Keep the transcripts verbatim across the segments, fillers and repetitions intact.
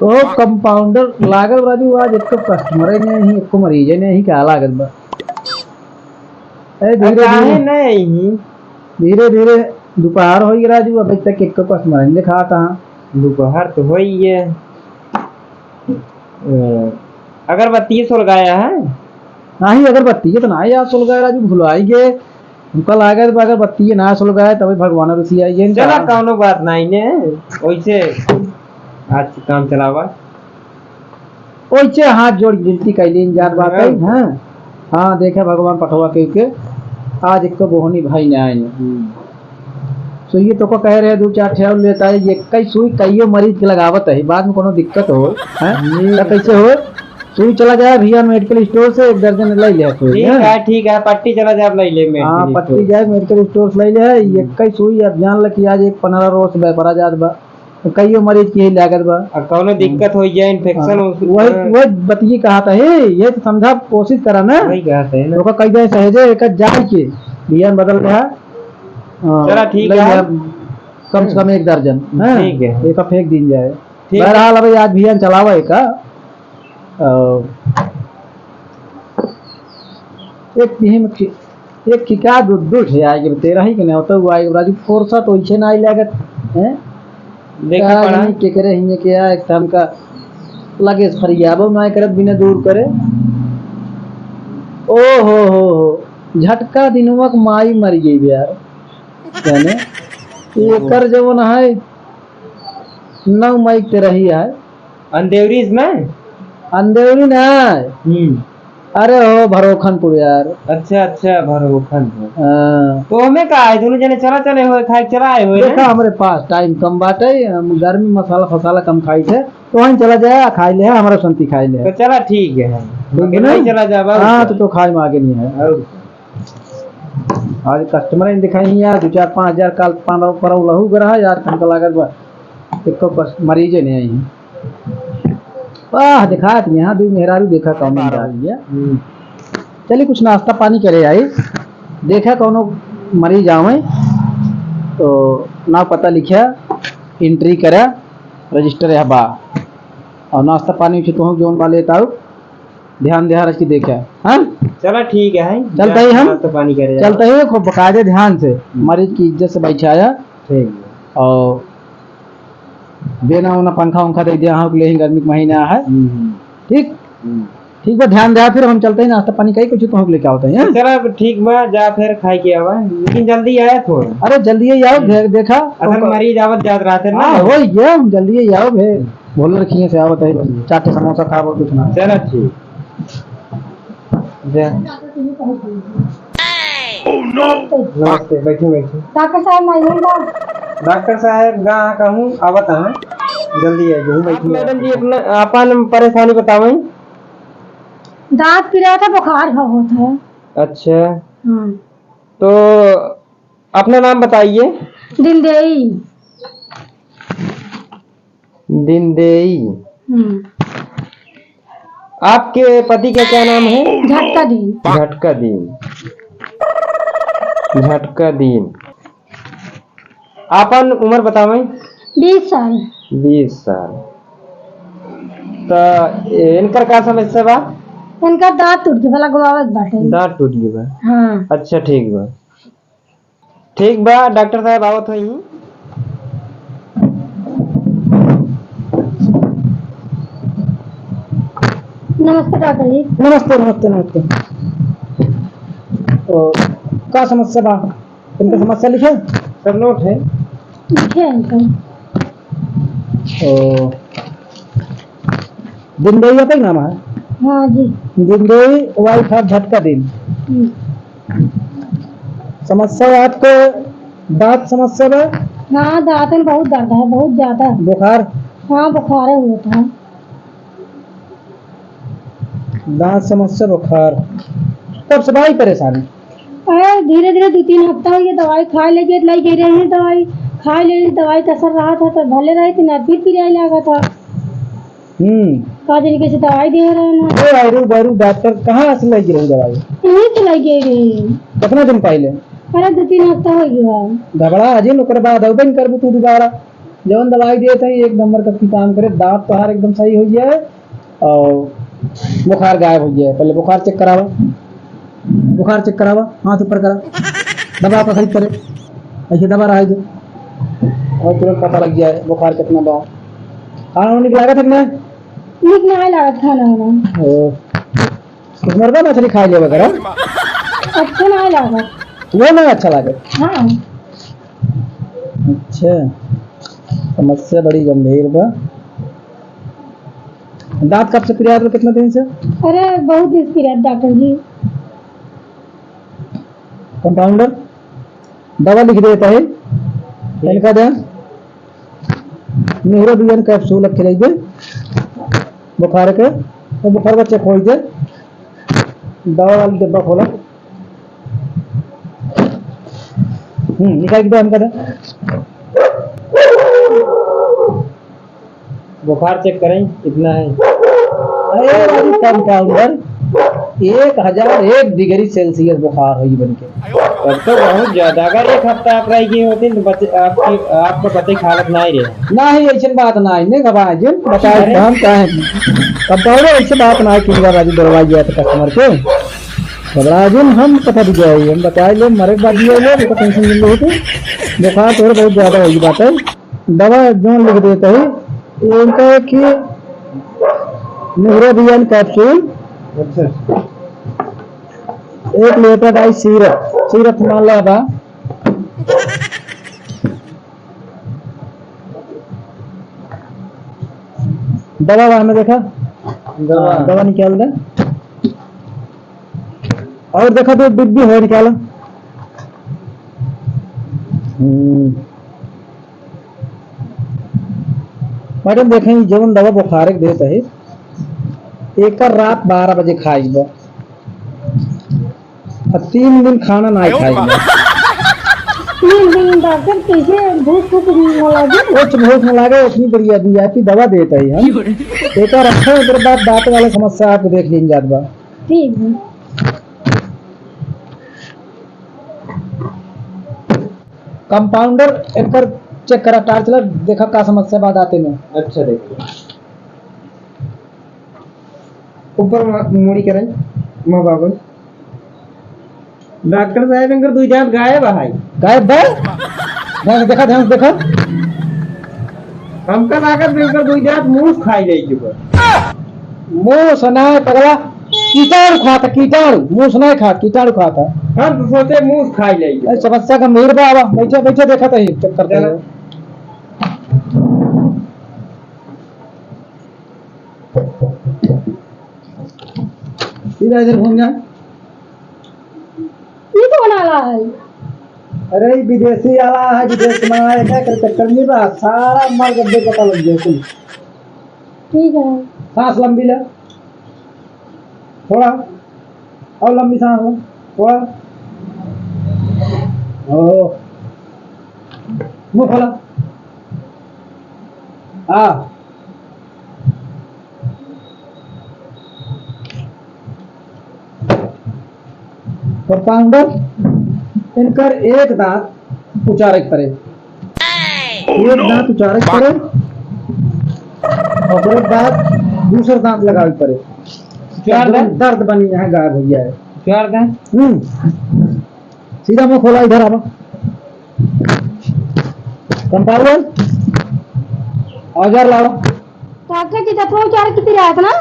ओ कंपाउंडर लागल राजू, आज एको कस्टमर ही नहीं, एको मरीज ही नहीं, का लागत बा? ए, धीरे काहे धीरे, नहीं? धीरे धीरे दोपहर होई राजू, अभी तक एको कस्टमर नहीं दिखाता। दोपहर तो होई है। अ, अगरबत्ती सुलगाया है? नाही, अगरबत्ती तो नाही आज सुलगाया राजू, भुलाई गे। हमका लागत बा अगरबत्ती ना सुलगाए, तभी भगवान रुसी आई है चला, इनका। कौनो बात नाही ने, वैसे आज काम चलावा। ओइसे हाथ जोड़ के विनती कैली जात बात है, हाँ। हाँ, हाँ, देखे भगवान पठवा के, के आज एक तो बोहनी भाई ने आए। हम्म। सुई तो को कह रहे दो चार ठे और लेता है, ये कई सुई कईयो मरीज के लगावत है, बाद में कोनो दिक्कत हो, हैं? हम्म। तो कैसे हो? सुई चला जाए भैया मेडिकल स्टोर से एक दर्जन ले ले सुई, ठीक हैं? है, ठीक है, पट्टी चला जाए, ले ले हाँ, मेडिकल पट्टी स्टोर। जाए मेडिकल स्टोर से ले ले, ये हम्म। कई सुई अब जान ल कि आज एक पन्द्रह रोज व्यापार आ जात बा। कईयो मरीज के ही लागत बा। आ कौनो दिक्कत हो जाए, इन्फेक्शन हाँ, हो, वही, हाँ। वही बतिये कहा था, हे, ये तो समझा कोशिश करा ना। वही कहा था ना। ओकर कह दे सहेजे, एक जाए के, बियान बदल रहा। हाँ, चला, ठीक ले है। लिया, कम से कम एक दर्जन, हाँ, ठीक है। एक फेंक दीन जाए। ठीक है। बहरहाल, अभी आज बियान चलावा एक, अ, एक टीम खि-, एक खिका दो, दो ठे आए के तेरह ही के नहीं होता हुआ, एक राजू फुर्सत वैसे ना आई लागत, हैं? देखे का पड़ा। जानी केकरे हिये के आए, एक हमका लगे फरियाबो ना करत बिना दूर करे। ओ हो हो हो, झटका दिनवा के माई मर गई यार। जाने, एकर जवन है, नौ मई के रही है। अंदेवरी में? अंदेवरी ना। हम्म। अरे हो, भरोखनपुर यार। अच्छा, अच्छा, भरोखनपुर। हाँ। तो हमें का है, दोनों जने चला चले हुए, खाए चला आए हुए देखा, ना? हमरे पास टाइम कम बाटे, हम गर्मी मसाला फसाला कम खाई थे, तो वहीं चला जाए, खाई ले, हमारा संती खाई ले। तो चला, ठीक है। ठीक है ना? नहीं चला जाबा, हाँ, और तो, तो खाए में आगे नहीं है। और आज कस्टमर ही दिखाई नहीं यार, दो चार पाँच हजार काल पान पर लहू गए रहा यार, हमका लागत बा एको कस-, मरीजे नहीं आई हैं। वाह, देखा तो यहाँ दो मेहरारू देखा कौन बारह। जा रही है। हम्म। चलिए कुछ नाश्ता पानी करे आई, देखा कौनो मरीज आवे तो नाव पता लिखा, एंट्री करा, रजिस्टर है बा और नाश्ता पानी उसे तुहूँ जौन बा लेत आऊ। ध्यान दे रख के देखे, हाँ? चला ठीक है, चलते ही हम, नाश्ता पानी करे चलते ही खूब बकायदे ध्यान से हम्म। मरीज की इज्जत से बैठाया। ठीक है। और बेना उना पंखा उंखा दे दिया, हाँ, ले ही गर्मी के महीना है। हम्म। ठीक? हम्म। ठीक बा, ध्यान दे, फिर हम चलते ही नाश्ता पानी कई कुछ तो हम लेके आवते हैं, हाँ? चला ठीक बा, जा फिर खाए के आवा, लेकिन जल्दी आया थोड़ा। अरे जल्दी ही आओ, हम्म। दे-, देखा असल मरीज आवत जात रहते ना। हाँ, हो गया, हम जल्दी ही आओ भे। भोले रखिए से आवत है, चार ठे समोसा खा, और कुछ ना। चला ठीक। जा। नमस्ते, बैठो, बैठो। डॉक्टर साहब, नहीं है ना? डॉक्टर साहब, गा कहूँ, आवत हैं। जल्दी आ जाओ, बैठो। मैडम जी, अपना, अपन परेशानी बतावें। दांत पिरात है, बुखार बहुत है। अच्छा। हाँ। तो अपना नाम बताइए। दिनदेई। दिनदेई। हम्म। आपके पति का क्या नाम है? झटका दीन। झटका दीन। झटका दीन। आपन उम्र बतावें। बीस साल। बीस साल। त इनकर का समस्या बा? इनका दांत टूट गया, लगवावत बाटे। दांत टूट गया बा? हाँ। अच्छा, ठीक बा। ठीक बा, डॉक्टर साहब आवत होई। नमस्ते डॉक्टर जी। नमस्ते, नमस्ते, नमस्ते। ओ, का समस्या बा? इनका समस्या लिखे? सब नोट है। लिखे हैं इनका। ओ, दिनदेई आपका नाम है? हाँ जी। दिनदेई, वाइफ है झटका दीन। हम्म। समस्या आपको दांत समस्या बा? हाँ, दांत में बहुत दर्द है, बहुत ज्यादा। बुखार? हाँ, बुखार है, हुआ था। दांत समस्या, बुखार, कब से भाई परेशानी? अरे, धीरे धीरे दो तीन हफ्ता हो गया, दवाई खाए लगे, लाई गई रही दवाई, खाए ले रही दवाई का असर रहा था, तो भले रहे थे ना, फिर पिराए लगा था। हम्म। का जाने कैसे दवाई दे रहे हैं ना। ए, आयरु बायरु डॉक्टर कहाँ से लाई रही दवाई? यहीं से लाई गई रही। कितना दिन पहले? अरे, दो तीन हफ्ता हो गया। घबरा अजिन, ओकर बाद अउबे न करबू तू दोबारा। जवन दवाई देत है, एक नंबर का काम करे, दांत तोहार एकदम सही होइ जाए और बुखार गायब होइ जाए। पहले बुखार check करावा, बुखार check करावा, हाथ ऊपर करा, दबा पकड़ करे, ऐसे दबा रहा है और तुरंत पता लग जाए बुखार कितना बा। खाना वाना नीक लागत है कि ना? नीक नाहीं लागत खाना वाना। ओ, कुछ मरबा मछली खाई लेबे करा। अच्छा नाहीं लागत। वो ना अच्छा लागे। हाँ। अच्छा, समस्या बड़ी गंभीर बा। दांत कब से पिरात बा, कितना दिन से? अरे, बहुत दिन से पिरात डॉक्टर जी। कंपाउंडर दवा लिख देता है, इनका दे। निहुरा बियान कैप्सूल रखे रहिए बुखार के, तो बुखार बच्चे खोल दे। दवा वाली डब्बा खोला। हम्म, निकाल के दे हमका दे। बुखार check करें, कितना है? अरे भाई, कंपाउंडर, एक हजार एक डिग्री सेल्सियस बुखार है बन के। तब तो बहुत ज्यादा। अगर एक हफ्ता आप रह गए होते तो बचे, आपकी, आपको पता ही हालत ना ही रहे। ना ही, ऐसी बात ना है, नहीं घबराए जिन, बताए अरे। हम काहे। कंपाउंडर, ऐसी बात ना है कि बार राजू दवाई गया था कस्टमर के। घबरा जिन, हम पता भी गया है, हम बताए ले, मरे के बाद भी ले, तो टेंशन नहीं होती। बुखार तो बहुत ज्यादा होगी बात है। दवा जौन लिख देता है, ये इनका है कि निहुरा बियान कैप्सूल, अच्छा। एक लीटर आई सीरप, सीरप मान ला बा। दवा बा हमें देखा? दवा। दवा निकाल दे। और देखा तो डिब्बी है निकाला। हम्म। मैडम देखें, जौन दवा बुखार के देत है, एकर रात बारह बजे खाई बा। आ तीन दिन खाना ना खाई बा। तीन दिन डॉक्टर कैसे भूख, भूख न लागे? कुछ भूख न लागे, इतनी बढ़िया वीआईपी दवा देत है हम। एकर अच्छा, एकर बाद दांत वाला समस्या आपको देख लीन जात बा। ठीक है। कंपाउंडर, इनकर चेक करा, टार्च ला, देखा का समस्या बा दांते में। अच्छा, देखो। ऊपर मा-, मुड़ी करें, माँ बाबू। डॉक्टर साहब, इनकर दुई दांत गायब है। गायब बा? ध्यान से देखा, ध्यान से देखा। हमका लागत बा इनकर दुई दांत मूस खाई जाई के बा। मूस ना पगला, कीटाणु खाता, कीटाणु। मूस ना खा, कीटाणु खाता। हम तो सोचे मूस खाई जाई के बा। अरे समस्या गंभीर बा, आवा, बैठे, बैठे देखा तो ही, चेक करते चलो। हैं। सीधा इधर घूम जा। ई कौन आला है? अरे, ई विदेशी आला है, विदेश से मंगाया, क्या कर चक्कर में बा? सारा माल गड्ढे पता लग गया कुल। ठीक है। सांस लंबी ले, थोड़ा और लंबी सांस लो, थोड़ा। ओ, मुंह खोला। आ। कंपाउंडर, इनकर एक दांत उचारे के परे, एक दांत उचारे के परे, ओकरे बाद दूसर दांत लगावे के परे। चार दांत? दर्द बनी यहाँ गायब हो गया है। चार दांत? हम्म। सीधा मुंह खोला, इधर आवा। कंपाउंडर, औजार लावा। डॉक्टर जी, दतवा उचारे के पिरात ना?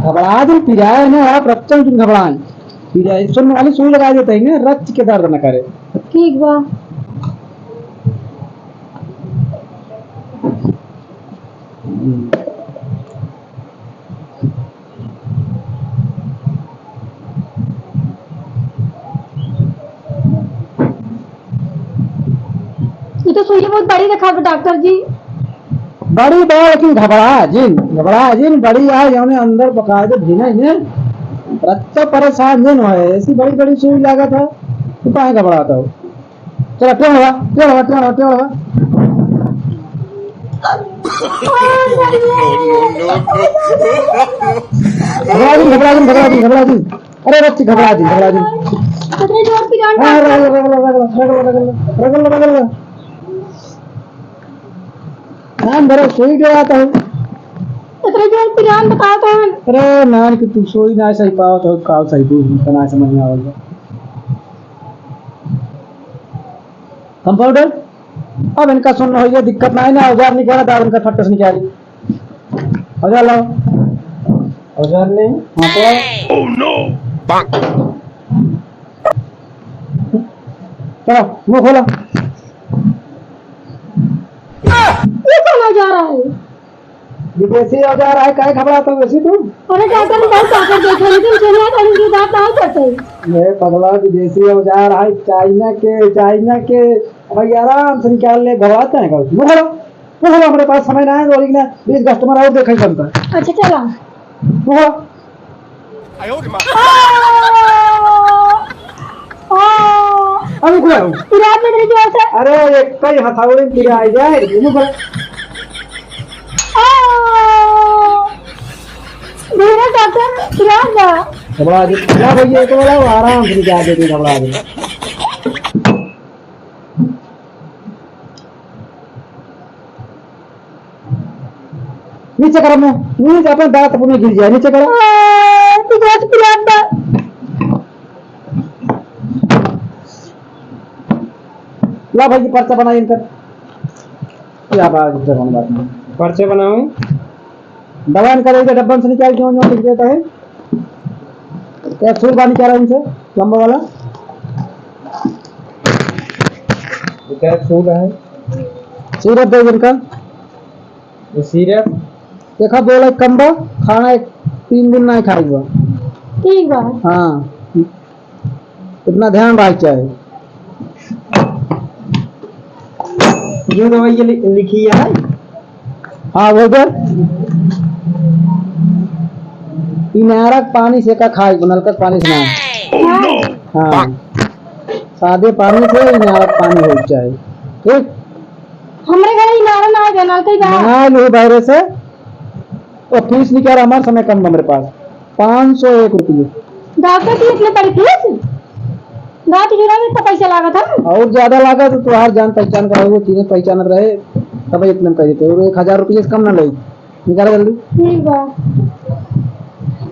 घबरा दे, पिराए ना, आप रक्षा में तुम घबराएं। पिराए, सुन वाली सुई लगा देते हैं ना, रक्त के दर्द न करे। ठीक बा। ई तो सुइया बहुत बड़ी रखा बा डॉक्टर जी। बड़ी बा, लेकिन घबरा जिन, घबरा जिन, बड़ी आ, जौने अंदर बकायदे भीना ही है। रत्ता परेशान जिन होए, ऐसी बड़ी बड़ी सुई लागत है, तू काहे घबरात हो? चला, टेढ़ हुआ, टेढ़ हुआ, टेढ़ हुआ, टेढ़ हुआ। घबरा जिन, घबरा जिन, घबरा जिन, घबरा जिन। अरे बच्ची, घबरा जिन, घबरा जिन। अरे जोर की डांट हाँ, मार। रगल, रगल, रगल। नान भरे सोई गया तो। इतने जोर पिरान बताओ तो। अरे नान कि तू सोई ना सही पाओ तो काल सही तू तो ना समझ में आवल। कंपाउंडर, अब इनका सुन हो, ये दिक्कत ना है ना, औजार निकाला था, इनका फट्टा से निकाली। औजार लाओ। औजार नहीं? हाँ, तो आओ। Oh no! चलो, मुंह खोलो। ये कौन औजार है? विदेशी औजार है, काहे घबरात हो वैसे तू? अरे डॉक्टर, हम बहुत ताकत देखे, लेकिन सुनिया तो उनकी बात नहीं करते। ये पगला विदेशी औजार है, चाइना के, चाइना के। भाई आराम से निकाल ले, घबराते हैं का? मुंह खोलो, मुंह खोलो, हमारे पास समय ना है, और ना बीस कस्टमर और देखे बनता। अच्छा, चला। मुंह खोलो। आ! आ! अभी खोलो। इलाज में तेरे जोर से। अरे, एक कई हथौड़ी में गिरा आ जाए, मुंह खोलो। आ! धीरे डॉक्टर, इलाज ना। घबरा दे, क्या भैया, एक बार आराम से निकाल दे, घबरा दे। नीचे करो मुंह, नीचे अपन दांत अपने गिर जाए, नीचे करो। आ, तू बहुत पिलाता। ला भाई, पर्चा बनाई इनकर। क्या बात है, बात नहीं। पर्चा बनाओ। दवा इनका दे दे, डब्बन से निकाल, जो, जो लिख देता है। कैप्सूल बा निकाला इनसे, लंबा वाला। ये कैप्सूल है। सिरप दे इनका। ये सिरप। देखा, बोला कम बा, खाना एक तीन दिन ना खाई बा। ठीक बा। हाँ। इतना ध्यान रहे चाहे। जो दवाई ये लि-, लिखी है। हाँ, वो दे। इनारक पानी से का खाई, नलकक पानी से ना। Oh, no! हाँ। सादे पानी से इनारक पानी हो चाहे। ठीक? हमरे घर इनारा ना है, नलका ही बा। मंगा लो बाहर से। तो फीस निकाल, हमारे समय कम बा मेरे पास। पाँच सौ एक रुपये। डॉक्टर की इतने बड़ी फीस? गाँव के जिला में इतना पैसा लागत है? और ज्यादा लागत तो तुम्हार जान पहचान का हो, चीजें पहचानत रहे, तब इतने में कर देते। और एक हजार रुपये से कम ना ले। निकालो जल्दी। ठीक बा।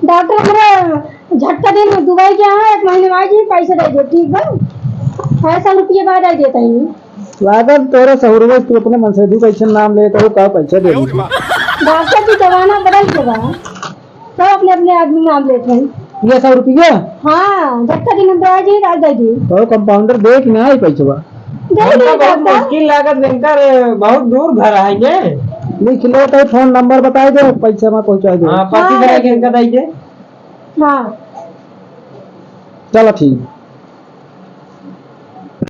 डॉक्टर, हमरा झटका दिन दुबई के यहाँ एक महीने में आई जी, पैसा दे दे, ठीक बा? पैसा रुपये बाद आई देता ही। लागत तोरे सहुरवे, तू अपने मन से भी पैसे नाम लेता हो, का पैसा दे दे। डॉक्टर जी, जमाना बदल के बा, सब अपने अपने आदमी नाम लेते हैं। ये सौ रुपया? हाँ, झटका दिन दे जी, डाल दे जी। तो कंपाउंडर देख ना आई पैसवा। दे दे हमका बहुत डॉक्टर। मुश्किल लागत, इनकर बहुत दूर घर है ये। लिख लो तो फोन नंबर बताई दे, पैसा में पहुँचाई दे। हाँ, पति हाँ। घर के इनका दे दे। हाँ। चलो ठीक।